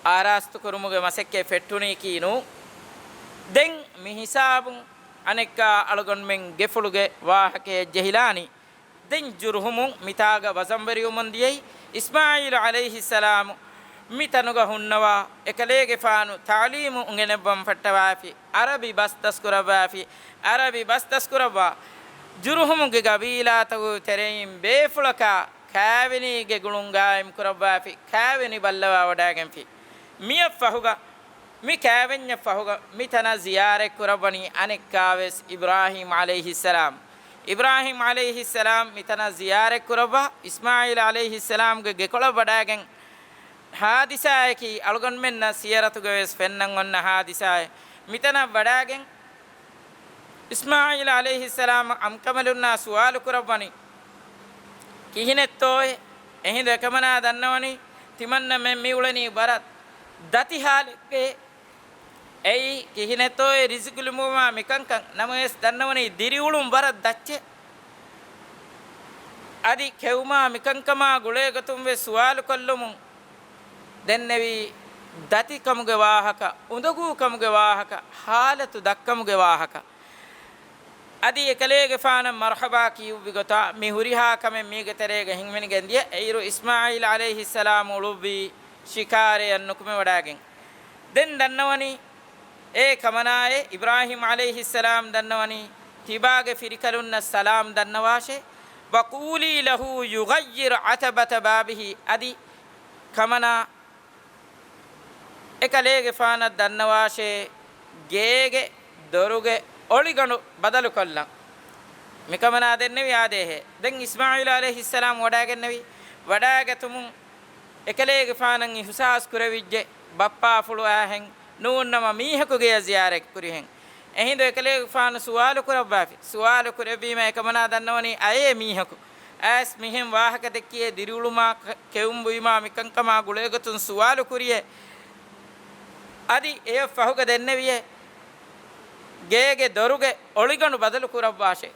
އާރާސްތުކުރުމުގެ މަސައްކަތް ފެއްޓުނީކީ ނޫން. ދެން މި ހިސާބުން އަނެއްކާ އަޅުގަނޑުމެން ގެފުޅުގެ ވާހަކައެއް ޖެހިލާނީ. ދެން ޖުރުހުމުން މިތާގަ ވަޒަންވެރިވުމުން ދިޔައީ އިސްމާޢީލު ޢަލައިހިއްސަލާމު މި ތަނުގަ ހުންނަވާ އެކަލޭގެފާނު ތަޢުލީމު އުނގެނެއްވަން ފައްޓަވާފި، ޢަރަބި ބަސް ދަސްކުރައްވާފި، ޢަރަބި ބަސް ދަސްކުރައްވާ ޖުރުހުމުގެ ގަބީލާތަކުގެ ތެރެއިން ބޭފުޅަކާ ކާވެނީގެ ގުޅުން ގާއިމް ކުރައްވާފި، ކާވެނި ބައްލަވާވަޑާގެންފި. މިއަށް ފަހުގަ، މި ކާވެންޏަށް ފަހުގަ މި ތަނަށް ޒިޔާރަތް ކުރައްވަނީ އަނެއްކާވެސް އިބްރާހީމް ޢަލައިހިއްސަލާމް. އިބްރާހީމް ޢަލައިހިއްސަލާމް މި ތަނަށް ޒިޔާރަތް ކުރައްވާ، އިސްމާޢީލް ޢަލައިހިއްސަލާމްގެ ގެކޮޅަށް ވަޑާގެން ޙާދިސާއަކީ އަޅުގަނޑުމެންނަށް ސިޔަރަތުގަވެސް ފެންނަން އޮންނަ ޙާދިސާއެއް. މިތަނަށް ވަޑާގެން އިސްމާޢީލް ޢަލައިހިއްސަލާމް އަންކަމަލުންނާ ސުވާލު ކުރައްވަނީ، ކިހިނެއްތޯއޭ؟ އެހިނދު އެކަމަނާ ދަންނަވަނީ، ތިމަންނަމެން މި އުޅެނީ ވަރަށް ދަތި ޙާލެއްގައޭ. އެއީ ކިހިނެއްތޯއޭ ރިޒުޤު ލިބުމާ މިކަންކަން. ނަމަވެސް ދަންނަވަނީ ދިރިއުޅުން ވަރަށް ދައްޗޭ. އަދި ކެއުމާ މިކަންކަމާ ގުޅޭގޮތުން ވެސް ސުވާލު ކޮށްލުމުން ދެންނެވީ ދަތިކަމުގެ ވާހަކަ، އުނދަގޫކަމުގެ ވާހަކަ، ޙާލަތު ދައްކަމުގެ ވާހަކަ. އަދި އެކަލޭގެފާނަށް މަރްޙަބާ ކިޔުއްވި ގޮތާ މި ހުރިހާ ކަމެއް މީގެ ތެރޭގަ ހިނގަމިނިގެން ދިޔަ. އެއިރު އިސްމާޢީލް ޢަލައިހިއްސަލާމް އުޅުއްވީ ޝިކާރަޔަށް ނުކުމެވަޑާގެން. ދެން ދަންނަވަނީ އޭ ކަމަނާއޭ، އިބްރާހީމް ޢަލައިހިއްސަލާމް ދަންނަވަނީ ތިބާގެ ފިރިކަލުންނަށް ސަލާމް ދަންނަވާށޭ. وقولي له يغير عتبة بابه، އަދި ކަމަނާ އެކަލޭގެފާނަށް ދަންނަވާށޭ، ގޭގެ ދޮރުގެ އޮޅިގަނޑު ބަދަލުކޮށްލަން. މިކަމަނާ ދެންނެވި އާދޭހޭ. ދެން އިސްމާޢީލް ޢަލައިހިއްސަލާމް ވަޑާގެންނެވި ވަޑާގަތުމުން އެކަލޭގެފާނަށް އިހުސާސް ކުރެވިއްޖެ، ބައްޕާފުޅު އާހެން ނޫންނަމަ މީހަކު ގެޔަށް ޒިޔާރަތް ކުރިހެން. އެހިނދު އެކަލޭގެފާނު ސުވާލު ކުރައްވާފި. ސުވާލު ކުރެއްވީމަ އެކަމަނާ ދަންނަވަނީ އައޭ މީހަކު އައިސް މިހެން ވާހަކަ ދެއްކިއޭ ދިރިއުޅުމާ ކ-، ކެއުން ބުއިމާ މިކަންކަމާ ގުޅޭގޮތުން ސުވާލު ކުރިއޭ. އަދި އެޔަށް ފަހުގަ ދެންނެވިއޭ ގޭގެ ދޮރުގެ އޮޅިގަނޑު ބަދަލު ކުރައްވާށޭ.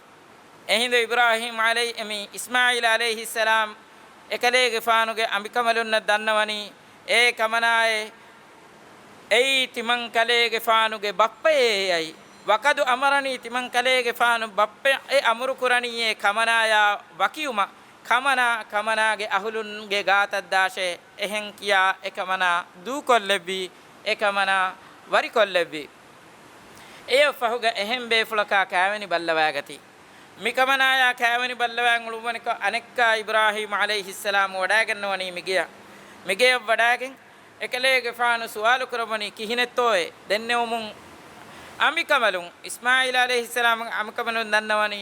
އެހިނދު އިބްރާހީމް ޢަލައި-، މި އިސްމާޢީލް ޢަލައިހިއްސަލާމް އެކަލޭގެފާނުގެ އަނބިކަނބަލުންނަށް ދަންނަވަނީ، އޭ ކަމަނާއޭ، އެއީ ތިމަންކަލޭގެފާނުގެ ބައްޕައޭ އައި. ވަޤަދު އަމަރަނީ، ތިމަންކަލޭގެފާނު ބައްޕައޭ އަމުރު ކުރަނީއޭ ކަމަނާޔާ ވަކިވުމަށް. ކަމަނާ، ކަމަނާގެ އަހުލުންގެ ގާތަށް ދާށޭ. އެހެން ކިޔާ އެކަމަނާ ދޫކޮށްލެއްވީ، އެކަމަނާ ވަރިކޮށްލެއްވީ. އެޔަށް ފަހުގަ އެހެން ބޭފުޅަކާ ކާވެނި ބައްލަވާގަތީ. މިކަމަނާޔާ ކާވެނި ބައްލަވާން އުޅުއްވަނިކޮށް، އަނެއްކާ އިބްރާހީމް ޢަލައިހިއްސަލާމް ވަޑާގަންނަވަނީ މިގެޔަށް. މިގެޔަށް ވަޑާގެން، އެކަލޭގެފާނު ސުވާލު ކުރައްވަނީ ކިހިނެއްތޯއޭ؟ ދެންނެވުމުން އަނބިކަނބަލުން، އިސްމާޢީލް ޢަލައިހިއްސަލާމް އަނބިކަނބަލުން ދަންނަވަނީ،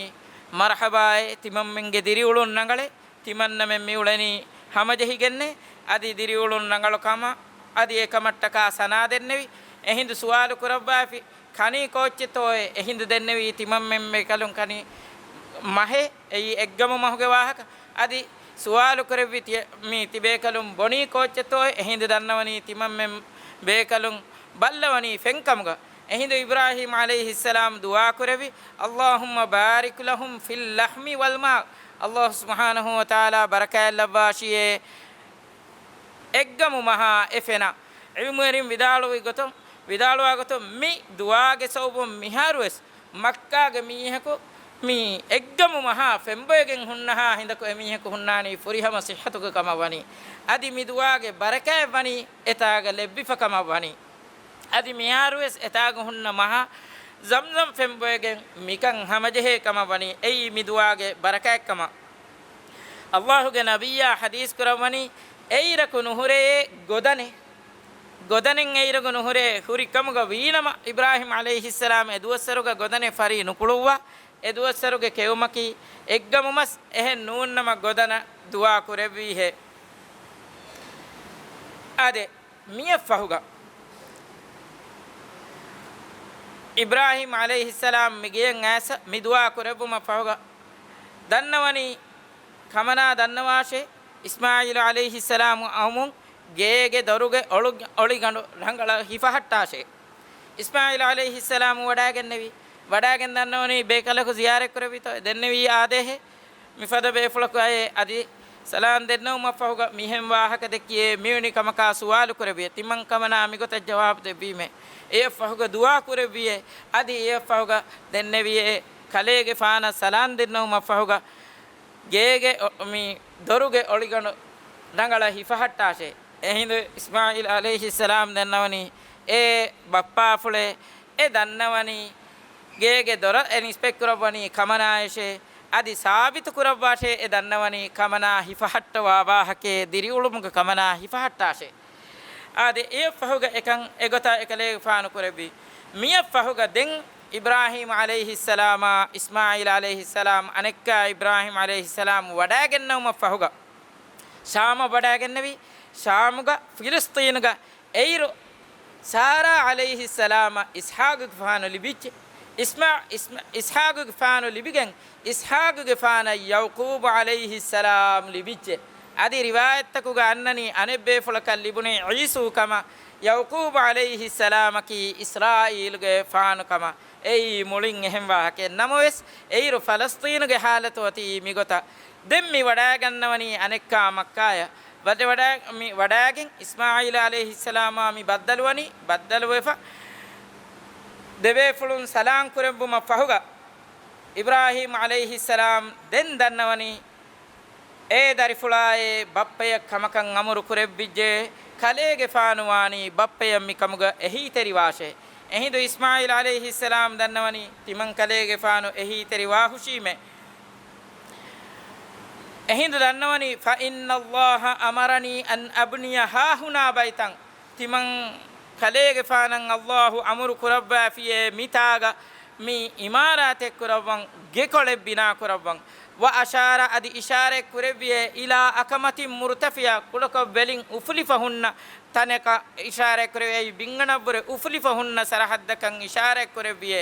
މަރްޙަބާއޭ، ތިމަންމެންގެ ދިރިއުޅުން ރަނގަޅޭ. ތިމަންނަމެން މިއުޅެނީ ހަމަޖެހިގެންނޭ. އަދި ދިރިއުޅުން ރަނގަޅުކަމަށް، އަދި އެކަމަށްޓަކާ ސަނާ ދެންނެވި. އެހިނދު ސުވާލު ކުރައްވާފި، ކަނީ ކޯއްޗެއްތޯއޭ؟ އެހިނދު ދެންނެވީ ތިމަންމެން ބޭކަލުން ކަނީ މަހޭ. އެއީ އެއްގަމު މަހުގެ ވާހަކަ. އަދި ސުވާލު ކުރެއްވި ތި-، މި ތިބޭކަލުން ބޮނީ ކޯއްޗެއްތޯއޭ؟ އެހިނދު ދަންނަވަނީ ތިމަންމެން ބޭކަލުން ބައްލަވަނީ ފެންކަމުގަ. އެހިނދު އިބްރާހީމް ޢަލައިހިއްސަލާމް ދުޢާ ކުރެއްވި، اللهم بارك لهم في اللحم والماء. ﷲ ސުބްޙާނަހޫ ވަތަޢާލާ ބަރަކާތްލައްވާށިއޭ އެއްގަމު މަހާ އެ ފެނަށް. ޢިލްމުވެރިން ވިދާޅުވި ގޮތުން، ވިދާޅުވާ ގޮތުން މި ދުޢާގެ ސަބަބުން މިހާރުވެސް މައްކާގެ މީހަކު މި އެއްގަމު މަހާ ފެންބޮއެގެން ހުންނަހާ ހިނދަކު އެމީހަކު ހުންނާނީ ފުރިހަމަ ޞިއްޙަތުގެ ކަމަށް ވަނީ. އަދި މި ދުޢާގެ ބަރަކާތް ވަނީ އެތާގަ ލެއްވިފަ ކަމަށް ވަނީ. އަދި މިހާރުވެސް އެތާގަ ހުންނަ މަހަށް ޒަމްޒަމް ފެންބޮއެގެން މިކަން ހަމަޖެހޭ ކަމަށް ވަނީ އެއީ މި ދުޢާގެ ބަރަކާތްކަމަށް. ﷲ ގެ ނަބިއްޔާ ޙަދީޘް ކުރައްވަނީ، އެއިރަކު ނުހުރެޔޭ ގޮދަނެއް، ގޮދަނެއް އެއިރަކު ނުހުރޭ ހުރި ކަމުގަ ވީނަމަ، އިބްރާހީމް ޢަލައިހިއްސަލާމް އެ ދުވަސްވަރުގަ ގޮދަނެއް ފަރީ ނުކުޅުއްވާ. އެ ދުވަސްވަރުގެ ކެއުމަކީ އެއްގަމު މަސް. އެހެން ނޫންނަމަ ގޮދަނަށް ދުޢާ ކުރެއްވީހޭ. އާދެ، މިއަށް ފަހުގަ އިބްރާހީމް ޢަލައިހިއްސަލާމް މިގެޔަށް އައިސް މި ދުޢާ ކުރެއްވުމަށް ފަހުގަ ދަންނަވަނީ، ކަމަނާ ދަންނަވާށޭ، އިސްމާޢީލު ޢަލައިހިއްސަލާމް އައުމުން ގޭގެ ދޮރުގެ އޮޅު-، އޮޅިގަނޑު ރަނގަޅަށް ހިފަހައްޓާށޭ. އިސްމާޢީލު ޢަލައިހިއްސަލާމް ވަޑާގެންނެވި. ވަޑާގެން ދަންނަވަނީ ބޭކަލަކު ޒިޔާރަތް ކުރެއްވިތޯ؟ ދެންނެވީ އާދޭހޭ. މިފަދަ ބޭފުޅަކު އައޭ އަދި ސަލާން ދެންނެވުމަށްފަހުގަ މިހެން ވާހަކަ ދެއްކިއޭ މިވެނި ކަމަކާ ސުވާލު ކުރެއްވިއޭ. ތިމަން ކަމަނާ މިގޮތަށް ޖަވާބު ދެއްވީމޭ. އެއަށްފަހުގަ ދުޢާ ކުރެއްވިއޭ. އަދި އެއަށްފަހުގަ ދެންނެވިއޭ ކަލޭގެފާނަށް ސަލާން ދެންނެވުމަށްފަހުގަ ގޭގެ އޮ-، މި ދޮރުގެ އޮޅިގަނޑު ރަނގަޅަށް ހިފަހައްޓާށޭ. އެހިނދު އިސްމާޢީލް ޢަލައިހިއްސަލާމް ދަންނަވަނީ އޭ ބައްޕާފުޅޭ، އެ ދަންނަވަނީ ގޭގެ ދޮރަށް އެ ނިސްބަތް ކުރައްވަނީ ކަމަނާއަށޭ. އަދި ސާބިތު ކުރައްވާށޭ އެ ދަންނަވަނީ ކަމަނާ ހިފަހައްޓަވާ ވާހަކައެއް ދިރިއުޅުމުގެ ކަމަނާ ހިފަހައްޓާށޭ. އާދެ، އެއަށްފަހުގަ އެކަން އެގޮތަށް އެކަލޭގެފާނު ކުރެއްވި. މިއަށްފަހުގަ ދެން އިބްރާހީމް ޢަލައިހިއްސަލާމާ އިސްމާޢީލް ޢަލައިހިއްސަލާމް އަނެއްކާ އިބްރާހީމް ޢަލައިހިއްސަލާމް ވަޑާގެންނެވުމަށްފަހުގަ ޝާމަށް ވަޑާގެންނެވި. ޝާމުގަ ފިލިސްޠީނުގަ އެއިރު ސާރާ ޢަލައިހިއްސަލާމަށް އިސްޙާޤުގެފާނު ލިބިއްޖެ. އިސްމާ-، އިސްމާ-، އިސްޙާޤުގެފާނު ލިބިގެން، އިސްޙާޤުގެފާނަށް ޔަޢުޤޫބު ޢަލައިހިއްސަލާމް ލިބިއްޖެ. އަދި ރިވާޔަތްތަކުގަ އަންނަނީ އަނެއްބޭފުޅަކަށް ލިބުނީ ޢީސޫ ކަމަށް، ޔަޢުޤޫބު ޢަލައިހިއްސަލާމަކީ އިސްރާއީލުގެފާނު ކަމަށް. އެއީ މުޅިން އެހެން ވާހަކައެއް. ނަމަވެސް، އެއިރު ފަލަސްޠީނުގެ ޙާލަތު އޮތީ މިގޮތަށް. ދެން މި ވަޑާގަންނަވަނީ އަނެއްކާ މައްކާޔަށް. ވަދެ ވަޑާ-، މި ވަޑާގެން އިސްމާޢީލް ޢަލައިހިއްސަލާމާ މި ބައްދަލުވަނީ، ބައްދަލުވެފަ ދެބޭފުޅުން ސަލާން ކުރެއްވުމަށް ފަހުގަ، އިބްރާހީމް ޢަލައިހިއްސަލާމް ދެން ދަންނަވަނީ، އޭ ދަރިފުޅާއޭ، ބައްޕަޔަށް ކަމަކަށް އަމުރު ކުރެއްވިއްޖެ، ކަލޭގެފާނު ވާނީ ބައްޕަޔަށް މިކަމުގަ އެހީތެރިވާށޭ. އެހިނދު އިސްމާޢީލް ޢަލައިހިއްސަލާމް ދަންނަވަނީ ތިމަން ކަލޭގެފާނު އެހީތެރިވާހުށީމޭ. އެހިނދު ދަންނަވަނީ، فإن الله أمرني أن أبني هاهنا بيتا، ތިމަން ކަލޭގެފާނަށް ﷲ އަމުރު ކުރައްވާފިޔޭ މިތާގަ މި އިމާރާތެއް ކުރައްވަން، ގެކޮޅެއް ބިނާ ކުރައްވަން. ވައަޝާރަ، އަދި އިޝާރަތް ކުރެއްވިއޭ، އިލާ އަކަމަތިން މުރުތަފިއާ، ކުޑަކޮށް ވެލިން އުފުލިފަ ހުންނަ ތަނަކަށް އިޝާރަތް ކުރެއްވިއޭ، އެއީ ބިންގަނޑަށްވުރެ އުފުލިފަ ހުންނަ ސަރަހައްދަކަށް އިޝާރަތް ކުރެއްވިއޭ.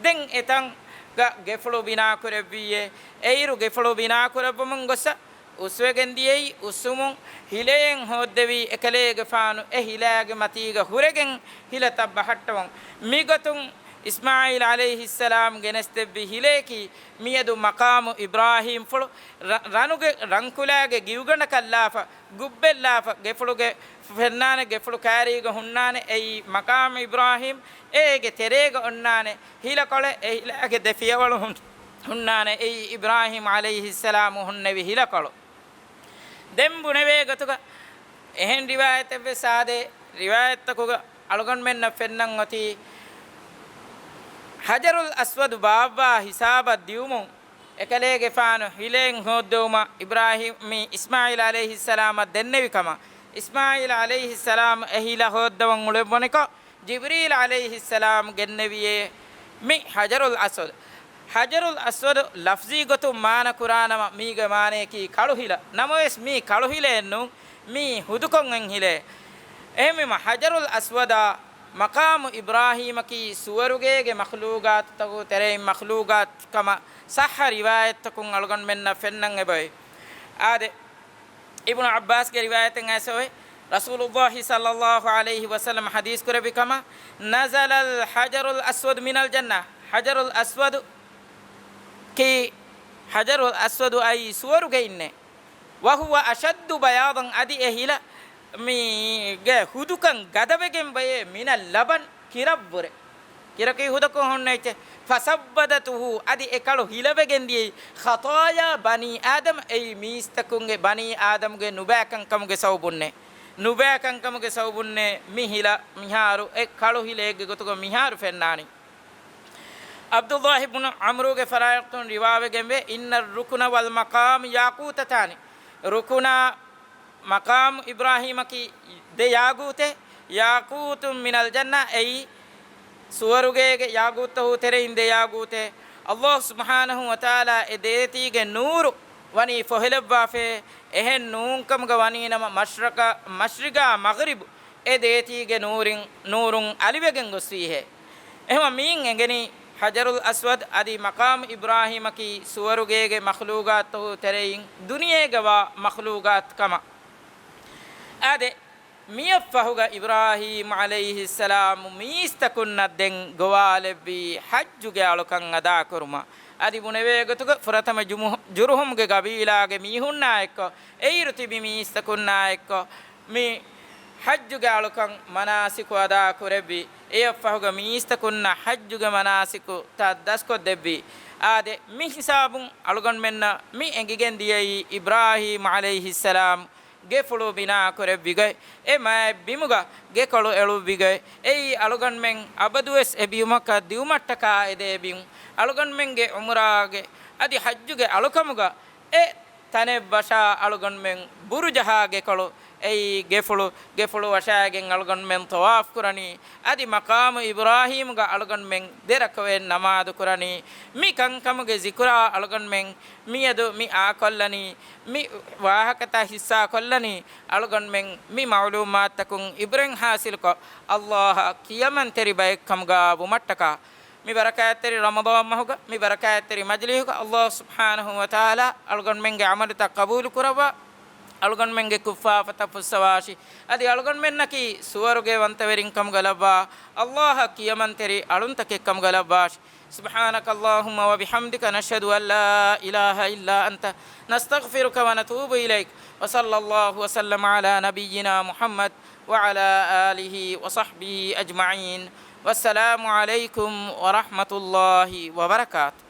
ދެން އެތަންގަ ގެފުޅު ބިނާ ކުރެއްވިއޭ. އެއިރު ގެފުޅު ބިނާ ކުރައްވަމުން ގޮއްސަ އުސްވެގެން ދިޔައީ، އުސްވުމުން ހިލައެއް ހޯއްދެވި، އެކަލޭގެފާނު އެ ހިލާގެ މަތީގަ ހުރެގެން ހިލަތައް ބަހައްޓަވަން. މިގޮތުން އިސްމާޢީލް ޢަލައިހިއްސަލާމް ގެނެސްދެއްވި ހިލަޔަކީ، މިއަދު މަޤާމު އިބްރާހީމްފުޅު ރަ-، ރަނުގެ ރަންކުލާގެ ގިއުގަނޑަކަށްލާފަ، ގުއްބެއްލާފަ، ގެފުޅުގެ ފެންނާނެ، ގެފުޅު ކާރީގަ ހުންނާނެ، އެއީ މަޤާމު އިބްރާހީމް، އޭގެ ތެރޭގަ އޮންނާނެ ހިލަކޮޅެއް، އެ ހިލާގެ ދެ ފިޔަވަޅު ހުން-، ހުންނާނެ، އެއީ އިބްރާހީމް ޢަލައިހިއްސަލާމް ހުންނެވި ހިލަކޮޅު. ދެން ބުނެވޭ ގޮތުގަ އެހެން ރިވާޔަތެއްވެސް އާދޭ، ރިވާޔަތްތަކުގަ އަޅުގަނޑުމެންނަށް ފެންނަން އޮތީ، ޙަޖަރުލް އަސްވަދު ބާއްވާ ހިސާބަށް ދިއުމުން އެކަލޭގެފާނު ހިލައެއް ހޯއްދެވުމަށް އިބްރާހީމް، މި އިސްމާޢީލް ޢަލައިހިއްސަލާމަށް ދެންނެވި ކަމަށް، އިސްމާޢީލް ޢަލައިހިއްސަލާމް އެ ހިލަ ހޯއްދަވަން އުޅެއްވަނިކޮށް، ޖިބްރީލް ޢަލައިހިއްސަލާމް ގެންނެވިއޭ މި ޙަޖަރުލް އަސްވަދު. ޙަޖަރުލް އަސްވަދު ލަފްޒީ ގޮތުން މާނަ ކުރާނަމަ، މީގެ މާނަޔަކީ ކަޅު ހިލަ. ނަމަވެސް މީ ކަޅު ހިލައެއް ނޫން، މީ ހުދުކޮށް އޮތް ހިލައެއް. އެހެންވީމަ، ޙަޖަރުލް އަސްވަދާ މަޤާމު އިބްރާހީމަކީ ސުވަރުގޭގެ މަޚްލޫޤާތުތަކުގެ ތެރެއިން މަޚްލޫޤާތު ކަމަށް ޞައްޙަ ރިވާޔަތްތަކުން އަޅުގަނޑުމެންނަށް ފެންނަން އެބައޮތް. އާދެ، އިބްނު ޢައްބާސްގެ ރިވާޔަތެއް އައިސް އޮވޭ، ރަސޫލުﷲ ޞައްލަﷲ ޢަލައިހި ވަސައްލަމަ ޙަދީޘް ކުރެއްވި ކަމަށް، نزل الحجر الأسود من الجنة، ޙަޖަރުލް އަސްވަދު ކީ، ޙަޖަރުލް އަސްވަދު އައީ ސުވަރުގެ އިންނޭ. وهو أشد بياضا، އަދި އެ ހިލަ މީގެ ހުދުކަން ގަދަވެގެން ވަޔޭ، من اللبن، ކިރަށްވުރެ. ކިރަކީ ހުދަކޮށް ހުންނަ އެއްޗެއް. فسودته، އަދި އެ ކަޅު ހިލަވެގެން ދިޔައީ، خطايا بني آدم، އެއީ މީސްތަކުންގެ، ބަނީ އާދަމްގެ ނުބައިކަންކަމުގެ ސަބަބުންނޭ. ނުބައިކަންކަމުގެ ސަބަބުންނޭ މި ހިލަ މިހާރު އެ ކަޅު ހިލައެއްގެ ގޮތުގަ މިހާރު ފެންނާނީ. ޢަބްދުﷲ ބުނު ޢަމްރުގެ ފަރާތުން ރިވާވެގެންވޭ، إن الركن والمقام ياقوتتان، ރުކުނާ މަޤާމު އިބްރާހީމަކީ ދެ ޔާގޫތެއް، ياقوت من الجنة، އެއީ ސުވަރުގޭގެ ޔާގޫތަށް ތެރެއިން ދެ ޔާގޫތެއް. ﷲ ސުބްޙާނަހޫ ވަތަޢާލާ އެ ދޭތީގެ ނޫރު ވަނީ ފޮހެލައްވާފައޭ، އެހެން ނޫންކަމުގަ ވަނީނަމަ މަޝްރަޤަ، މަޝްރިޤާ މަޣްރިބު އެ ދޭތީގެ ނޫރިން، ނޫރުން އަލިވެގެން ގޮސްފީހޭ. އެހެންވީމަ މިއިން އެނގެނީ ޙަޖަރުލް އަސްވަދު އަދި މަޤާމު އިބްރާހީމަކީ ސުވަރުގޭގެ މަޚްލޫޤާތު ތެރެއިން ދުނިޔޭގަވާ މަޚްލޫޤާތު ކަމަށް. އާދެ، މިއަށްފަހުގަ އިބްރާހީމް ޢަލައިހިއްސަލާމް މީސްތަކުންނަށް ދެން ގޮވާލެއްވީ ޙައްޖުގެ އަޅުކަން އަދާކުރުމަށް. އަދި ބުނެވޭ ގޮތުގަ ފުރަތަމަ ޖުމު-، ޖުރުހުމްގެ ގަބީލާގެ މީހުންނާ އެއްކޮށް، އެއިރު ތިބި މީސްތަކުންނާ އެއްކޮށް، މި ޙައްޖުގެ އަޅުކަން މަނާސިކު އަދާ ކުރެއްވި. އެއަށްފަހުގަ މީސްތަކުންނަށް ޙައްޖުގެ މަނާސިކުތައް ދަސްކޮށްދެއްވި. އާދެ، މި ހިސާބުން އަޅުގަނޑުމެންނަށް މި އެނގިގެން ދިޔައީ އިބްރާހީމް ޢަލައިހިއްސަލާމް ގެފުޅު ބިނާ ކުރެއްވިގޮތް، އެ މާތް ބިމުގަ ގެކޮޅު އެޅުއްވިގޮތް، އެއީ އަޅުގަނޑުމެން އަބަދުވެސް އެ ބިމަކަށް ދިއުމަށްޓަކާ އެދޭ ބިމު. އަޅުގަނޑުމެންގެ ޢުމްރާގެ އަދި ޙައްޖުގެ އަޅުކަމުގަ އެ ތަނެއް ވަށާ އަޅުގަނޑުމެން ބުރު ޖަހާ ގެކޮޅު، އެއީ ގެފުޅު، ގެފުޅު ވަށާގެން އަޅުގަނޑުމެން ޠަވާފު ކުރަނީ. އަދި މަޤާމު އިބްރާހީމްގަ އަޅުގަނޑުމެން ދެ ރަކަވަތް ނަމާދު ކުރަނީ. މި ކަންކަމުގެ ޒިކުރާ އަޅުގަނޑުމެން މިއަދު މި އާކޮށްލަނީ، މި ވާހަކަތައް ޙިއްޞާކޮށްލަނީ، އަޅުގަނޑުމެން މި މަޢުލޫމާތުތަކުން ޢިބްރަތް ޙާޞިލުކޮށް، ﷲ އަށް ކިޔަމަންތެރި ބައެއްކަމުގަ ވުމަށްޓަކާ. މި ބަރަކާތްތެރި ރަމަޟާން މަހުގަ، މި ބަރަކާތްތެރި މަޖިލީހުގަ ﷲ ސުބްޙާނަހޫ ވަތަޢާލާ އަޅުގަނޑުމެންގެ ޢަމަލުތައް ޤަބޫލު ކުރައްވާ، އަޅުގަނޑުމެންގެ ކުށްފާފަތައް ފުއްސަވާށި. އަދި އަޅުގަނޑުމެންނަކީ ސުވަރުގެ ވަންތަވެރިން ކަމުގަ ލައްވާ، ﷲ އަށް ކިޔަމަންތެރި އަޅުންތަކެއް ކަމުގަ ލައްވާށި. سبحانك اللهم وبحمدك، نشهد أن لا إله إلا أنت، نستغفرك ونتوب إليك. وصلى الله وسلم على نبينا محمد وعلى آله وصحبه أجمعين. والسلام عليكم ورحمة الله وبركاته.